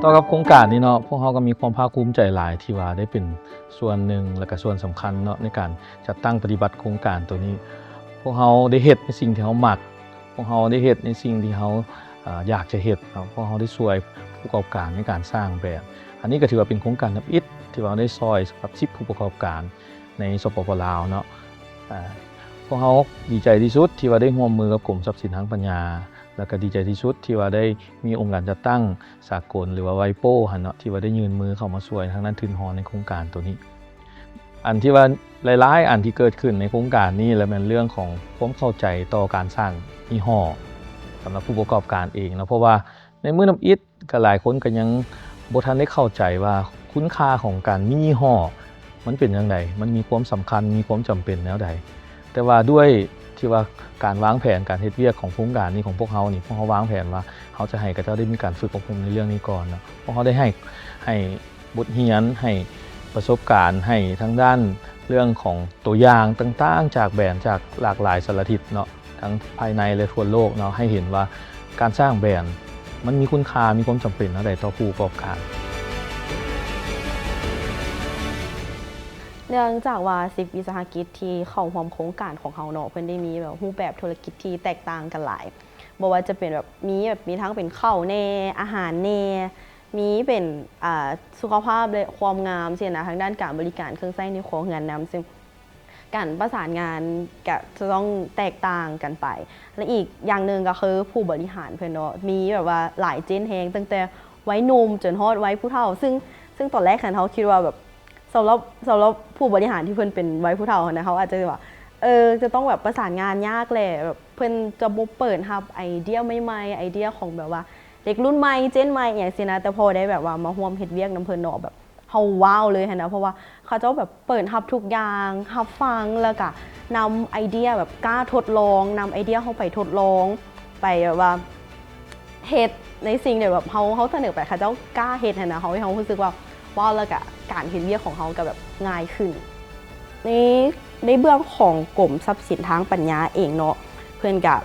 ຕໍ່ກັບໂຄງການນີ້ເນາະ ພວກເຮົາກໍມີຄວາມພາກພູມໃຈຫຼາຍທີ່ວ່າໄດ້ເປັນສ່ວນໜຶ່ງ ແລະກະສ່ວນສຳຄັນເນາະ ໃນການຈັດຕັ້ງປະຕິບັດໂຄງການໂຕນີ້. ພວກເຮົາໄດ້ເຮັດໃນສິ່ງທີ່ເຮົາມັກ, ພວກເຮົາໄດ້ເຮັດໃນສິ່ງທີ່ເຮົາ ອາ ຢາກຈະເຮັດເນາະ, ພວກເຮົາໄດ້ຊ່ວຍຜູ້ປະກອບການໃນການສ້າງແບຣນ. ອັນນີ້ກໍຖືວ່າເປັນໂຄງການທຳອິດທີ່ວ່າໄດ້ຊ່ອຍສຳລັບສິບຜູ້ປະກອບການໃນ ສປປ ລາວເນາະ. ອາ ພວກເຮົາດີໃຈທີ່ສຸດທີ່ວ່າໄດ້ຮ່ວມມືກັບກົມຊັບສິນທາງປັນຍາ ແລ້ວກໍດີໃຈທີ່ສຸດທີ່ວ່າໄດ້ມີອົງການຈັດຕັ້ງສາກົນ ຫຼືວ່າ ໄວໂປ້ ຫັ້ນເນາະ ທີ່ວ່າໄດ້ຍື່ນມືເຂົ້າມາຊ່ວຍທາງດ້ານທຶນຮອນໃນໂຄງການໂຕນີ້. ອັນທີ່ວ່າຫຼາຍໆອັນທີ່ເກີດຂຶ້ນໃນໂຄງການນີ້ ລະແມ່ນເລື່ອງຂອງຄວາມເຂົ້າໃຈຕໍ່ການສ້າງຍີ່ຫໍ້ສຳລັບຜູ້ປະກອບການເອງເນາະ, ເພາະວ່າໃນມື້ທຳອິດ ກໍຫຼາຍຄົນກໍຍັງບໍ່ທັນໄດ້ເຂົ້າໃຈວ່າຄຸນຄ່າຂອງການມີຍີ່ຫໍ້ມັນເປັນຈັ່ງໃດ, ມັນມີຄວາມສຳຄັນ, ມີຄວາມຈຳເປັນແນວໃດ. ແຕ່ວ່າດ້ວຍທີ່ວ່າການວາງແຜນການເຮັດວຽກຂອງໂຄງການນີ້ຂອງພວກເຮົານີ້, ພວກເຮົາວາງແຜນວ່າເຮົາຈະໃຫ້ເຂົາເຈົ້າໄດ້ມີການຝຶກອົບຮົມໃນເລື່ອງນີ້ກ່ອນເນາະ. ພວກເຮົາໄດ້ໃຫ້ ໃຫ້ບົດຮຽນ, ໃຫ້ປະສົບການ, ໃຫ້ທາງດ້ານເລື່ອງຂອງຕົວຢ່າງຕ່າງໆ ຈາກແບຣນຈາກຫຼາກຫຼາຍສາລະທິດເນາະ. ທັງພາຍໃນ ແລະ ທົ່ວໂລກເນາະ ໃຫ້ເຫັນວ່າການສ້າງແບຣນມັນມີຄຸນຄ່າ, ມີຄວາມຈຳເປັນແນວໃດຕໍ່ຜູ້ປະກອບການ. ເນື່ອງຈາກວ່າສິບວິສາຫະກິດທີ່ເຂົ້າຮ່ວມໂຄງການຂອງເຮົາເນາະ ເພິ່ນໄດ້ມີແບບຮູບແບບທຸລະກິດທີ່ແຕກຕ່າງກັນຫຼາຍ, ບໍ່ວ່າຈະເປັນແບບ ມີແບບ ມີທັງເປັນເຂົ້າແດ່, ອາຫານແດ່, ມີເປັນ ອ່າ ສຸຂະພາບ ແລະ ຄວາມງາມຊີ້ນະ, ທາງດ້ານການບໍລິການເຄື່ອງໃຊ້ໃນຄົວເຮືອນນຳ, ຊຶ່ງ ການປະສານງານກະຈະຕ້ອງແຕກຕ່າງກັນໄປ ແລະ ອີກຢ່າງໜຶ່ງກໍຄືຜູ້ບໍລິຫານເພິ່ນເນາະ ມີແບບວ່າຫຼາຍເຈນແຮງ ຕັ້ງແຕ່ໄວໜຸ່ມຈົນຮອດໄວຜູ້ເຖົ້າ ຊຶ່ງ ຊຶ່ງຕອນແລກຫັ້ນເຮົາຄິດວ່າແບບ ສຳລັບ ສຳລັບຜູ້ບໍລິຫານທີ່ເພິ່ນເປັນໄວຜູ້ເຖົ້າຫັ້ນນະ ເຮົາອາດຈະວ່າ ເອີ ຈະຕ້ອງແບບປະສານງານຍາກແຫຼະ ແບບເພິ່ນຈະບໍ່ເປີດຮັບໄອເດຍໃໝ່ໆ ໄອເດຍຂອງແບບວ່າເດັກລຸ້ນໃໝ່ ເຈນໃໝ່ ອີ່ຫຍັງຊີ້ນະ ແຕ່ພໍໄດ້ແບບວ່າມາຮ່ວມເຮັດວຽກນຳເພິ່ນເນາະ ແບບ ເຮົາວ້າວເລີຍຫັ້ນນະ ເພາະວ່າເຂົາເຈົ້າແບບເປີດຮັບທຸກຢ່າງ ຮັບຟັງ ແລ້ວກະນຳໄອເດຍແບບກ້າທົດລອງ ນຳໄອເດຍເຮົາໄປທົດລອງ ໄປແບບວ່າເຮັດໃນສິ່ງທີ່ແບບເຮົາ ເຮົາສະເໜີໄປ ເຂົາເຈົ້າກ້າເຮັດຫັ້ນນະ ເຮົາ ເຮົາຮູ້ສຶກວ່າ ວ້າວ ແລ້ວກະການເຮັດວຽກຂອງເຮົາກະແບບງ່າຍຂຶ້ນ. ໃນ ໃນເບື້ອງຂອງກົມຊັບສິນທາງປັນຍາເອງເນາະ ເພິ່ນກະ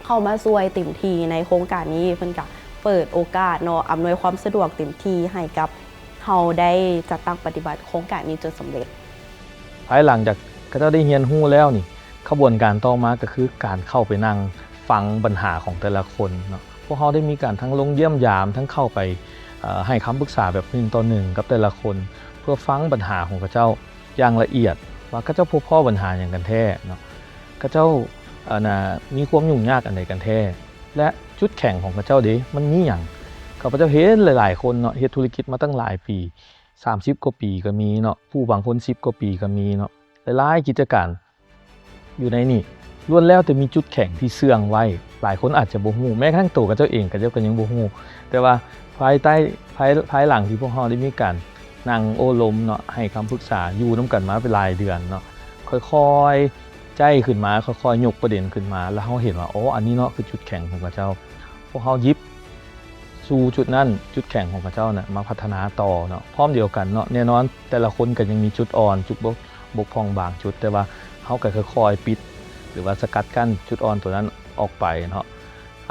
ເຂົ້າມາຊ່ວຍເຕັມທີ່ໃນໂຄງການນີ້ ເພິ່ນກະເປີດໂອກາດເນາະ ອຳນວຍຄວາມສະດວກເຕັມທີ່ໃຫ້ກັບເຮົາໄດ້ຈັດຕັ້ງປະຕິບັດໂຄງການນີ້ຈົນສຳເລັດ. ພາຍຫຼັງຈາກເຂົາເຈົ້າໄດ້ຮຽນຮູ້ແລ້ວນີ້ ຂະບວນການຕໍ່ມາກໍຄືການເຂົ້າໄປນັ່ງຟັງບັນຫາຂອງແຕ່ລະຄົນເນາະ. ພວກເຮົາໄດ້ມີການທັງລົງຢ້ຽມຢາມ ທັງເຂົ້າໄປ ເອີ ໃຫ້ຄຳປຶກສາແບບໜຶ່ງຕໍ່ໜຶ່ງກັບແຕ່ລະຄົນ ເພື່ອຟັງບັນຫາຂອງເຂົາເຈົ້າຢ່າງລະອຽດ ວ່າເຂົາເຈົ້າພົບພໍ້ບັນຫາຫຍັງກັນແທ້ເນາະ. ເຂົາເຈົ້າ ອັນນ່າ ມີຄວາມຫຍຸ້ງຍາກອັນໃດກັນແທ້ ແລະ ຈຸດແຂງຂອງເຂົາເຈົ້າເດ ມັນມີຫຍັງ? ຂ້າພະເຈົ້າເຫັນຫຼາຍໆຄົນເນາະ ເຮັດທຸລະກິດມາຕັ້ງຫຼາຍປີ ສາມສິບກວ່າປີກໍມີເນາະ ຜູ້ບາງຄົນສິບກວ່າປີກໍມີເນາະ ຫຼາຍໆກິດຈະການຢູ່ໃນນີ້ ລ້ວນແລ້ວແຕ່ມີຈຸດແຂງທີ່ເຊື່ອງໄວ້ ຫຼາຍຄົນອາດຈະບໍ່ຮູ້ ແມ້ກະທັ້ງໂຕເຂົາເຈົ້າເອງ ເຂົາເຈົ້າກໍຍັງບໍ່ຮູ້ ແຕ່ວ່າພາຍໃຕ້ ພາຍ ພາຍຫຼັງທີ່ພວກເຮົາໄດ້ມີການນັ່ງໂອ້ລົມເນາະ ໃຫ້ຄຳປຶກສາ ຢູ່ນຳກັນມາເປັນຫຼາຍເດືອນເນາະ ຄ່ອຍໆ ໃຈ້ຂຶ້ນມາ ຄ່ອຍໆຍົກປະເດັນຂຶ້ນມາ ແລ້ວເຮົາເຫັນວ່າ ອໍ ອັນນີ້ເນາະຄືຈຸດແຂງຂອງເຂົາເຈົ້າ. ພວກເຮົາຫຍິບສູ່ຈຸດນັ້ນ ຈຸດແຂງຂອງເຂົາເຈົ້ານະ ມາພັດທະນາຕໍ່ເນາະ. ພ້ອມດຽວກັນເນາະ ແນ່ນອນແຕ່ລະຄົນກໍຍັງມີຈຸດອ່ອນ ຈຸດບົກ ບົກຜ່ອງບາງຈຸດ ແຕ່ວ່າເຮົາກໍຄ່ອຍໆປິດ ຫຼືວ່າສະກັດກັ້ນຈຸດອ່ອນໂຕນັ້ນອອກໄປເນາະ.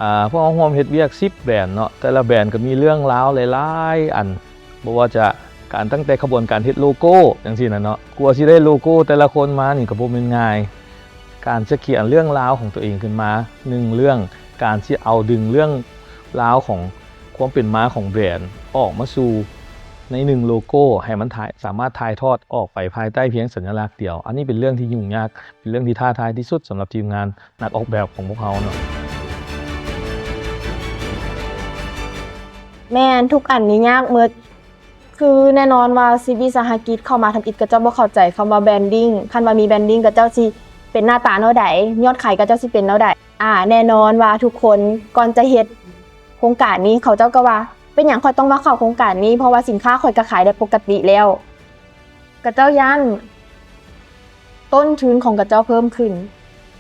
ອາ ພວກເຮົາຮ່ວມເຮັດວຽກສິບແບຣນເນາະ ແຕ່ລະແບຣນກໍມີເລື່ອງລາວຫຼາຍໆອັນ ບໍ່ວ່າຈະການ ຕັ້ງແຕ່ຂະບວນການເຮັດໂລໂກ້ຈັ່ງຊີ້ນະເນາະ ກວ່າຊິໄດ້ໂລໂກ້ແຕ່ລະຄົນມານີ້ກໍບໍ່ແມ່ນງ່າຍ ການຈະຂຽນເລື່ອງລາວຂອງຕົວເອງຂຶ້ນມາໜຶ່ງເລື່ອງ ການຊິເອົາດຶງເລື່ອງລາວຂອງຄວາມເປັນມາຂອງແບຣນອອກມາສູ່ໃນໜຶ່ງໂລໂກ້ ໃຫ້ມັນຖ່າຍ ສາມາດຖ່າຍທອດອອກໄປພາຍໃຕ້ພຽງສັນຍະລັກດຽວ ອັນນີ້ເປັນເລື່ອງທີ່ຫຍຸ້ງຍາກ ເປັນເລື່ອງທີ່ທ້າທາຍທີ່ສຸດສຳລັບທີມງານ ນັກອອກແບບຂອງພວກເຮົາເນາະ. ແມ່ນ ທຸກອັນນີ້ຍາກໝົດ ຄືແນ່ນອນວ່າສິບວິສາຫະກິດເຂົ້າມາທຳອິດ ເຂົາເຈົ້າບໍ່ເຂົ້າໃຈຄຳວ່າ branding ຄັນວ່າມີ branding ເຂົາເຈົ້າຊິເປັນໜ້າຕາແນວໃດ ຍອດຂາຍເຂົາເຈົ້າຊິເປັນແນວໃດ. ອາ ແນ່ນອນວ່າທຸກຄົນກ່ອນຈະເຮັດໂຄງການນີ້ ເຂົາເຈົ້າກໍວ່າ ເປັນຫຍັງຂ້ອຍຕ້ອງມາເຂົ້າໂຄງການນີ້ ເພາະວ່າສິນຄ້າຂ້ອຍກໍຂາຍໄດ້ປົກກະຕິແລ້ວ. ເຂົາເຈົ້າຢ້ານຕົ້ນທຶນຂອງເຂົາເຈົ້າເພີ່ມຂຶ້ນ,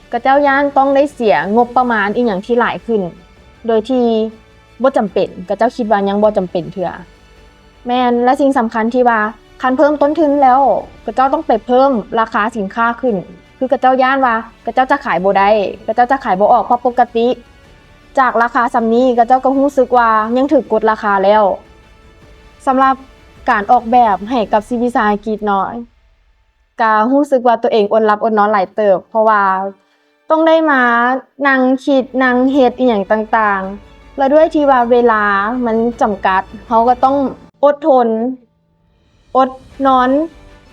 ເຂົາເຈົ້າຢ້ານຕ້ອງໄດ້ເສຍງົບປະມານອີ່ຫຍັງທີ່ຫຼາຍຂຶ້ນ ໂດຍທີ່ບໍ່ຈຳເປັນ, ເຂົາເຈົ້າຄິດວ່າຍັງບໍ່ຈຳເປັນເທື່ອ. ແມ່ນ, ແລະ ສິ່ງສຳຄັນທີ່ວ່າ ຄັນເພີ່ມຕົ້ນທຶນແລ້ວ ເຂົາເຈົ້າຕ້ອງໄປເພີ່ມລາຄາສິນຄ້າຂຶ້ນ, ຄືເຂົາເຈົ້າຢ້ານວ່າເຂົາເຈົ້າຈະຂາຍບໍ່ໄດ້, ເຂົາເຈົ້າຈະຂາຍບໍ່ອອກ, ເພາະປົກກະຕິຈາກລາຄາສ່ຳນີ້ ເຂົາເຈົ້າກໍຮູ້ສຶກວ່າຍັງຖືກກົດລາຄາແລ້ວ. ສຳລັບການອອກແບບໃຫ້ກັບຊີວິດວິສາຫະກິດເນາະ ກະຮູ້ສຶກວ່າຕົວເອງອົດຫຼັບອົດນອນຫຼາຍເຕີບ ເພາະວ່າຕ້ອງໄດ້ມານັ່ງຄິດນັ່ງເຮັດອີ່ຫຍັງຕ່າງໆ ແລະ ດ້ວຍທີ່ວ່າເວລາມັນຈຳກັດ ເຮົາກໍຕ້ອງອົດທົນ ອົດນອນ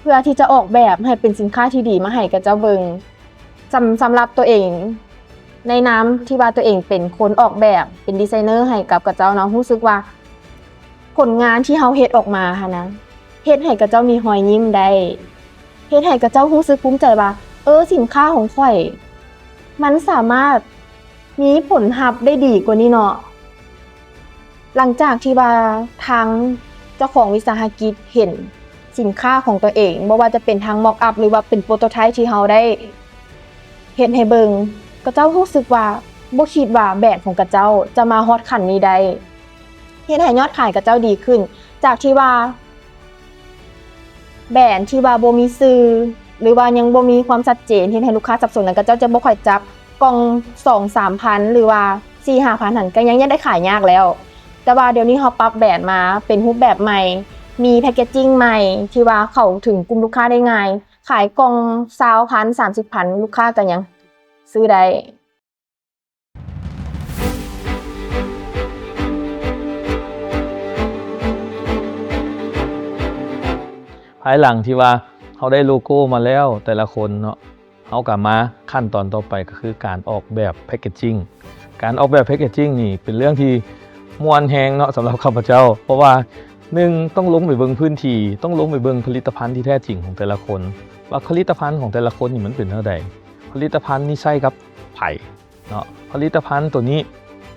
ເພື່ອທີ່ຈະອອກແບບໃຫ້ເປັນສິນຄ້າທີ່ດີມາໃຫ້ຂະເຈົ້າເບິ່ງ. ສຳ ສຳລັບຕົວເອງ ໃນນາມທີ່ວ່າຕົວເອງເປັນຄົນອອກແບບ ເປັນດີໄຊເນີໃຫ້ກັບຂະເຈົ້າເນາະ ຮູ້ສຶກວ່າຜົນງານທີ່ເຮົາເຮັດອອກມາຫັ້ນນະ ເຮັດໃຫ້ຂະເຈົ້າມີຮອຍຍິ້ມໄດ້ ເຮັດໃຫ້ຂະເຈົ້າຮູ້ສຶກພູມໃຈວ່າ ເອີ ສິນຄ້າຂອງຂ້ອຍ ມັນສາມາດມີຜົນຮັບໄດ້ດີກວ່ານີ້ເນາະ. ຫຼັງຈາກທີ່ວ່າທາງເຈົ້າຂອງວິສາຫະກິດເຫັນສິນຄ້າຂອງຕົວເອງ ບໍ່ວ່າຈະເປັນທາງ mock up ຫຼືວ່າເປັນ prototype ທີ່ເຮົາໄດ້ເຮັດໃຫ້ເບິ່ງ ຂະເຈົ້າຮູ້ສຶກວ່າບໍ່ຄິດວ່າແບຣນຂອງຂະເຈົ້າຈະມາຮອດຂັ້ນນີ້ໄດ້ ເຮັດໃຫ້ຍອດຂາຍຂະເຈົ້າດີຂຶ້ນ ຈາກທີ່ວ່າ ແບຣນທີ່ວ່າບໍ່ມີຊື່ ຫຼືວ່າຍັງບໍ່ມີຄວາມຊັດເຈນ ເຮັດໃຫ້ລູກຄ້າສັບສົນ ແລ້ວຂະເຈົ້າຈະບໍ່ຄ່ອຍຈັບ ກ່ອງສອງສາມພັນ ຫຼືວ່າສີ່ຫ້າພັນຫັ້ນ ກໍຍັງ ຍັງໄດ້ຂາຍຍາກແລ້ວ. ແຕ່ວ່າດຽວນີ້ເຮົາປັບແບຣນມາເປັນຮູບແບບໃໝ່ ມີ packaging ໃໝ່ ທີ່ວ່າເຂົ້າເຖິງກຸ່ມລູກຄ້າໄດ້ງ່າຍ ຂາຍກ່ອງຊາວພັນ ສາມສິບພັນ ລູກຄ້າກໍຍັງຊື້ໄດ້. ພາຍຫຼັງທີ່ວ່າເຮົາໄດ້ໂລໂກ້ມາແລ້ວແຕ່ລະຄົນເນາະ ເຮົາກໍມາຂັ້ນຕອນຕໍ່ໄປ ກໍຄືການອອກແບບ packaging. ການອອກແບບ packaging ນີ້ເປັນເລື່ອງທີ່ມ່ວນແຮງເນາະ ສຳລັບຂ້າພະເຈົ້າ ເພາະວ່າ ໜຶ່ງ ຕ້ອງລົງໄປເບິ່ງພື້ນທີ່ ຕ້ອງລົງໄປເບິ່ງຜະລິດຕະພັນທີ່ແທ້ຈິງຂອງແຕ່ລະຄົນ ວ່າຜະລິດຕະພັນຂອງແຕ່ລະຄົນນີ້ມັນເປັນແນວໃດ ຜະລິດຕະພັນນີ້ໃຊ້ກັບໃຜ ເນາະ ຜະລິດຕະພັນໂຕນີ້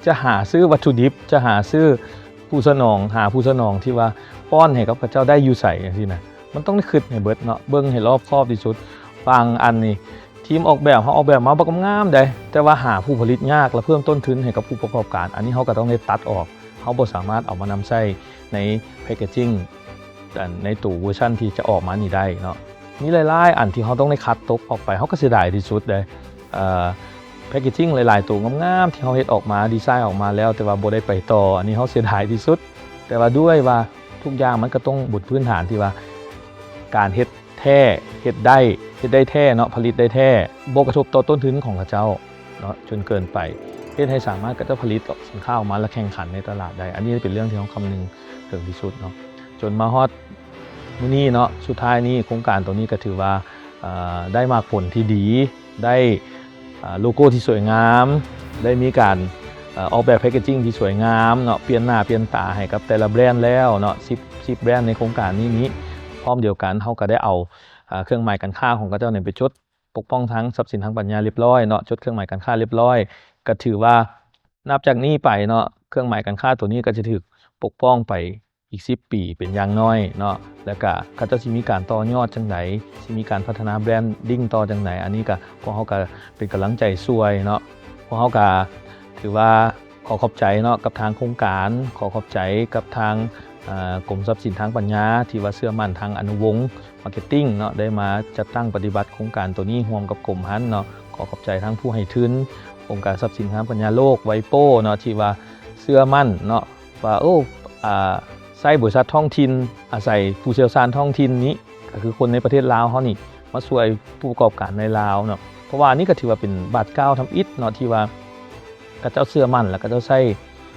ຈະຫາຊື້ວັດຖຸດິບ ຈະຫາຊື້ຜູ້ສະໜອງ ຫາຜູ້ສະໜອງທີ່ວ່າປ້ອນໃຫ້ກັບເຂົາເຈົ້າໄດ້ຢູ່ໃສ ຈັ່ງຊີ້ນະ ມັນຕ້ອງໄດ້ຄິດໃຫ້ເບິດເນາະ ເບິ່ງໃຫ້ລອບຄອບທີ່ສຸດ. ບາງອັນນີ້ ທີມອອກແບບເຮົາອອກແບບມາບັກງາມໆໃດ ແຕ່ວ່າຫາຜູ້ຜະລິດຍາກ ແລະ ເພີ່ມຕົ້ນທຶນໃຫ້ກັບຜູ້ປະກອບການ ອັນນີ້ເຮົາກໍຕ້ອງໄດ້ຕັດອອກ ເຮົາບໍ່ສາມາດເອົາມານຳໃຊ້ໃນ packaging ອັນ ໃນໂຕເວີຊັນທີ່ຈະອອກມານີ້ໄດ້ເນາະ. ມີຫຼາຍໆອັນທີ່ເຮົາຕ້ອງໄດ້ຄັດຕົກອອກໄປ ເຮົາກໍເສຍດາຍທີ່ສຸດເດ້. ເອີ packaging ຫຼາຍໆໂຕງາມໆທີ່ເຮົາເຮັດອອກມາ ດີໄຊອອກມາແລ້ວ ແຕ່ວ່າບໍ່ໄດ້ໄປຕໍ່ ອັນນີ້ເຮົາເສຍດາຍທີ່ສຸດ. ແຕ່ວ່າດ້ວຍວ່າທຸກຢ່າງມັນກໍຕ້ອງບົນພື້ນຖານທີ່ວ່າ ການເຮັດແທ້ ເຮັດໄດ້ ເຮັດໄດ້ແທ້ເນາະ ຜະລິດໄດ້ແທ້ ບໍ່ກະທົບຕໍ່ຕົ້ນທຶນຂອງເຂົາເຈົ້າເນາະ ຈົນເກີນໄປ ເຮັດໃຫ້ສາມາດເຂົາເຈົ້າຜະລິດສິນຄ້າອອກມາ ແລະ ແຂ່ງຂັນໃນຕະຫຼາດໄດ້. ອັນນີ້ເປັນເລື່ອງທີ່ເຮົາຄຳນຶງເຖິງທີ່ສຸດເນາະ. ຈົນມາຮອດມື້ນີ້ເນາະ ສຸດທ້າຍນີ້ໂຄງການໂຕນີ້ກໍຖືວ່າ ເອີ ໄດ້ໝາກຜົນທີ່ດີ ໄດ້ ເອີ ໂລໂກ້ທີ່ສວຍງາມ ໄດ້ມີການ ເອີ ອອກແບບ packaging ທີ່ສວຍງາມເນາະ ປ່ຽນໜ້າປ່ຽນຕາໃຫ້ກັບແຕ່ລະແບຣນແລ້ວເນາະ ສິບ ສິບແບຣນໃນໂຄງການນີ້ນີ້. ພ້ອມດຽວກັນເຮົາກໍໄດ້ເອົາ ເອີ ເຄື່ອງໝາຍການຄ້າຂອງເຂົາເຈົ້ານີ້ໄປຈົດປົກປ້ອງທາງຊັບສິນທາງປັນຍາລຽບຮ້ອຍເນາະ ຈົດເຄື່ອງໝາຍການຄ້າລຽບຮ້ອຍ ກໍຖືວ່ານັບຈາກນີ້ໄປເນາະ ເຄື່ອງໝາຍການຄ້າໂຕນີ້ກໍຈະຖືກປົກປ້ອງໄປ ອີກສິບປີເປັນຢ່າງໜ້ອຍເນາະ ແລ້ວກະເຂົາເຈົ້າຊິມີການຕໍ່ຍອດຈັ່ງໃດ ຊິມີການພັດທະນາ branding ຕໍ່ຈັ່ງໃດ ອັນນີ້ກະພວກເຮົາກະເປັນກຳລັງໃຈຊ່ວຍເນາະ. ພວກເຮົາກະຖືວ່າຂໍຂອບໃຈເນາະ ກັບທາງໂຄງການ ຂໍຂອບໃຈກັບທາງ ເອີ ກົມຊັບສິນທາງປັນຍາ ທີ່ວ່າເຊື່ອໝັ້ນທາງອະນຸວົງ Marketing ເນາະ ໄດ້ມາຈັດຕັ້ງປະຕິບັດໂຄງການໂຕນີ້ຮ່ວມກັບກົມຫັ້ນເນາະ. ຂໍຂອບໃຈທາງຜູ້ໃຫ້ທຶນ ອົງການຊັບສິນທາງປັນຍາໂລກ ໄວໂປ ເນາະ ທີ່ວ່າເຊື່ອໝັ້ນເນາະ ວ່າ ໂອ້ ອາ ໃຊ້ບໍລິສັດທ້ອງຖິ່ນ ອາໄສຜູ້ຊ່ຽວຊານທ້ອງຖິ່ນນີ້ ກໍຄືຄົນໃນປະເທດລາວເຮົານີ້ ມາຊ່ວຍຜູ້ປະກອບການໃນລາວເນາະ. ເພາະວ່າອັນນີ້ກໍຖືວ່າເປັນບາດກ້າວທຳອິດເນາະ ທີ່ວ່າເຂົາເຈົ້າເຊື່ອໝັ້ນ ແລະ ເຂົາເຈົ້າໃຊ້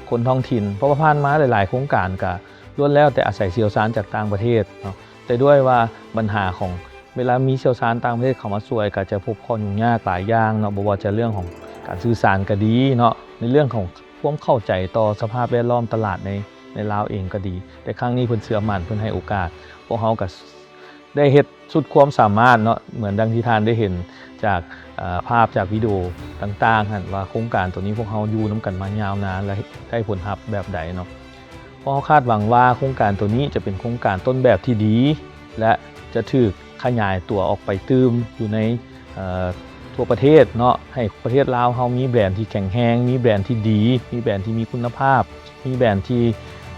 ຄົນທ້ອງຖິ່ນ ເພາະວ່າຜ່ານມາຫຼາຍໆໂຄງການກໍລ້ວນແລ້ວແຕ່ອາໄສຊ່ຽວຊານຈາກຕ່າງປະເທດເນາະ. ແຕ່ດ້ວຍວ່າບັນຫາຂອງເວລາມີຊ່ຽວຊານຕ່າງປະເທດເຂົ້າມາຊ່ວຍ ກໍຈະພົບຂໍ້ຫຍຸ້ງຍາກຫຼາຍຢ່າງເນາະ ບໍ່ວ່າຈະເລື່ອງຂອງການສື່ສານກໍດີເນາະ ໃນເລື່ອງຂອງຄວາມເຂົ້າໃຈຕໍ່ສະພາບແວດລ້ອມຕະຫຼາດໃນ ໃນລາວເອງກໍດີ. ແຕ່ຄັ້ງນີ້ເພິ່ນເຊື່ອໝັ້ນ ເພິ່ນໃຫ້ໂອກາດ ພວກເຮົາກໍໄດ້ເຮັດສຸດຄວາມສາມາດເນາະ ເໝືອນດັ່ງທີ່ທ່ານໄດ້ເຫັນຈາກ ເອີ ພາບຈາກວິດີໂອຕ່າງໆຫັ້ນ ວ່າໂຄງການໂຕນີ້ພວກເຮົາຢູ່ນຳກັນມາຍາວນານ ແລະ ໄດ້ຜົນຮັບແບບໃດເນາະ. ພວກເຮົາຄາດຫວັງວ່າໂຄງການໂຕນີ້ຈະເປັນໂຄງການຕົ້ນແບບທີ່ດີ ແລະ ຈະຖືກຂະຫຍາຍຕົວອອກໄປຕື່ມຢູ່ໃນ ເອີ ທົ່ວປະເທດເນາະ ໃຫ້ປະເທດລາວເຮົາມີແບຣນທີ່ແຂງແຮງ ມີແບຣນທີ່ດີ ມີແບຣນທີ່ມີຄຸນນະພາບ ມີແບຣນທີ່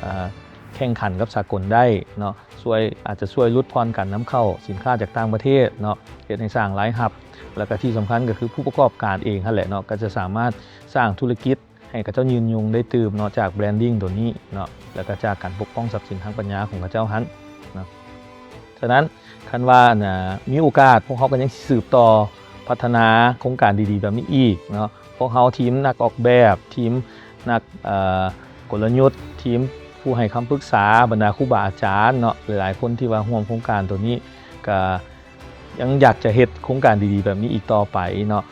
ເອີ ແຂ່ງຂັນກັບສາກົນໄດ້ເນາະ ຊ່ວຍ ອາດຈະຊ່ວຍຫຼຸດຜ່ອນການນຳເຂົ້າສິນຄ້າຈາກຕ່າງປະເທດເນາະ ເຮັດໃຫ້ສ້າງລາຍຮັບ ແລ້ວກະທີ່ສຳຄັນກໍຄືຜູ້ປະກອບການເອງຫັ້ນແຫຼະເນາະ ກໍຈະສາມາດສ້າງທຸລະກິດ ໃຫ້ເຂົາເຈົ້າຍືນຍົງໄດ້ຕື່ມເນາະ ຈາກ branding ໂຕນີ້ເນາະ ແລ້ວກໍຈາກການປົກປ້ອງຊັບສິນທາງປັນຍາຂອງເຂົາເຈົ້າຫັ້ນເນາະ. ສະນັ້ນ ຄັນວ່າ ອັນ ອາ ມີໂອກາດ ພວກເຮົາກໍຍັງຊິສືບຕໍ່ພັດທະນາໂຄງການດີໆແບບນີ້ອີກເນາະ. ພວກເຮົາທີມນັກອອກແບບ ທີມນັກ ເອີ ກົນລະຍຸດ ທີມຜູ້ໃຫ້ຄຳປຶກສາ ບັນດາຄູບາອາຈານເນາະ ຫຼາຍໆຄົນທີ່ວ່າຮ່ວມໂຄງການໂຕນີ້ ກໍຍັງຢາກຈະເຮັດໂຄງການດີໆແບບນີ້ອີກຕໍ່ໄປເນາະ.